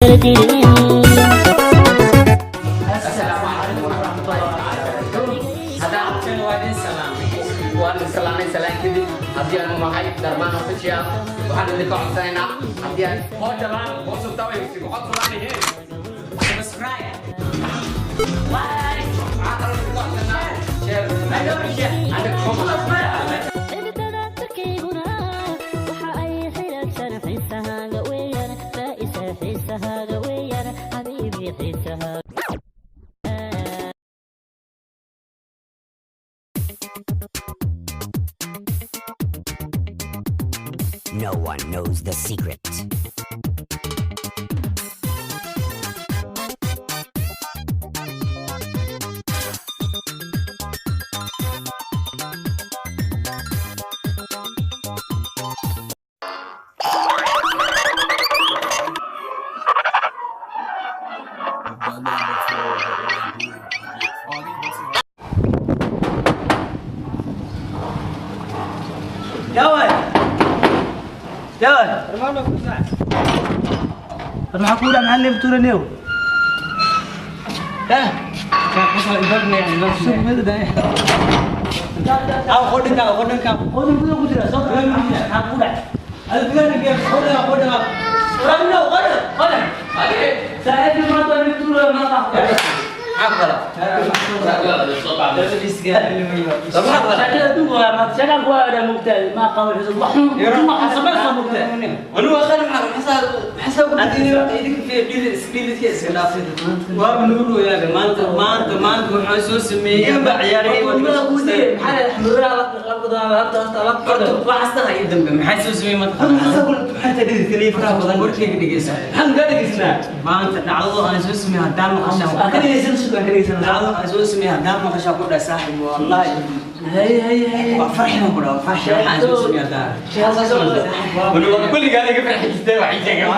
Jirin. Asalaamu calaykum waraxmatullahi tacaala wabarakaatuh. Haddaan Waa idin salaamay. Waan idin salaamay. Salaan kadib, haddii aanu nahay Darmaan Official, waxaan idinka codsanaynaa haddii aan hoojalaan hoosubtawaysigu codsadaan. Subscribe. Like, waxaan kaloo idinka codsanaa share and comment. Xididada jirkayguna waxa ay xidhaagsan xiisahaaga weeyaan, faa'isa, xiisahaaga weeyaan, xabiibi, xiisahaaga. No one knows the secret. I've done that before, but when I do, I get Jawad, Jawad, maxaa kuu dhac? Maxaa leebtuuraniyow? Aw, qodhinka, qodhinka. Qodin gudaha ku jira, soo kale maxaa kuu dhac? Qodhinka, qodhinka. Qodin, qodin, qodin. Saaxiibkii maanta waa leebtuura, ma qaxo. Sheekada adduunka waa maanta, sheekaan ku aadaa mugtahay, ma qabo xisad, wax xun, wax samaysa mugtahay. Waaba nuur wayaabe maanta, maanta, maanta waxaan soo sameeyey. Wadmada kuu diiday, maxaa la xmuraa la la la la. Horta waxaasna ha ii dambe. Maxaa soo sameeyey mataqaanaa? Warkayga dhegeyso. Maanta dhacdada aan soo sameeyey haddaan maqashaa, Aan ka dhegeysan, aan ka dhegeysan. Dhacdada aan soo sameeyey haddaan maqashaa, ku dhaha saaxib, wallahi Hay hay hay. waa farxi ku dhaha, farxi waxaan soo sameeyey haddaan. Weligaa iga farxi jirtay, waxay sheegeen.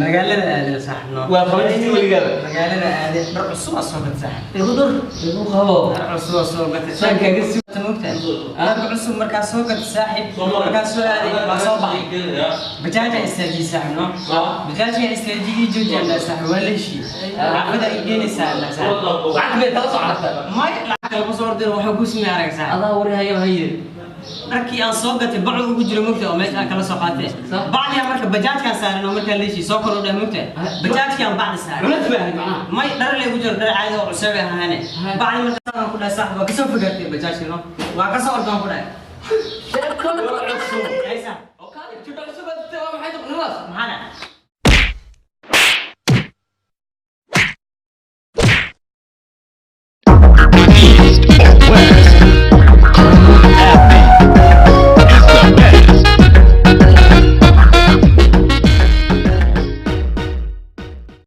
Magaalada aadeen saaxib, no. Waa qaban jirtay weligaa. Magaalada aadeen, dhar cusub aa soo gatay saaxib. Igu dur, igu qabo. Dhar cusub aa soo gatay. Dhankaaga si mogtahay, dharka cusub markaa soo gatay saaxib, markaa soo aaday, waa soo baxay, bajaajaa istaajiyey saaxib, no. Bajaajka istaajiyey, joojiyaan dhaa saaxib, waa la heshiiyey, xaafada ay geenaysaa dhaa saaxib. Lacag bay tala socota. May, lacag kale ma soo ordin, waxuu ku sameeyey arag saaxib. Adaa wari haya haye. Dharkii aan soo gatay bacdu ugu jiro mogtahay, oo meesha aan kala soo qaatay bacdiyaa marka bajaajkaan saaran, oo markaa la heshiiyey soo kor u dheh mogtahay, bajaajkii aan bacdi saaran. Culays bay ahayd macnaha. May, dhar lay ku jiro, dhar caadi oo cusub ay ahaane. Bacdi markaa ku dhahay saaxib, waa kasoo fogaatay bajaajkii, no, waa kasoo ordaan ku dhahay. Sheeko cusub. Aysa. Oo kaali jidho cusub aad waa maxay noqonaysaa? Maxaa?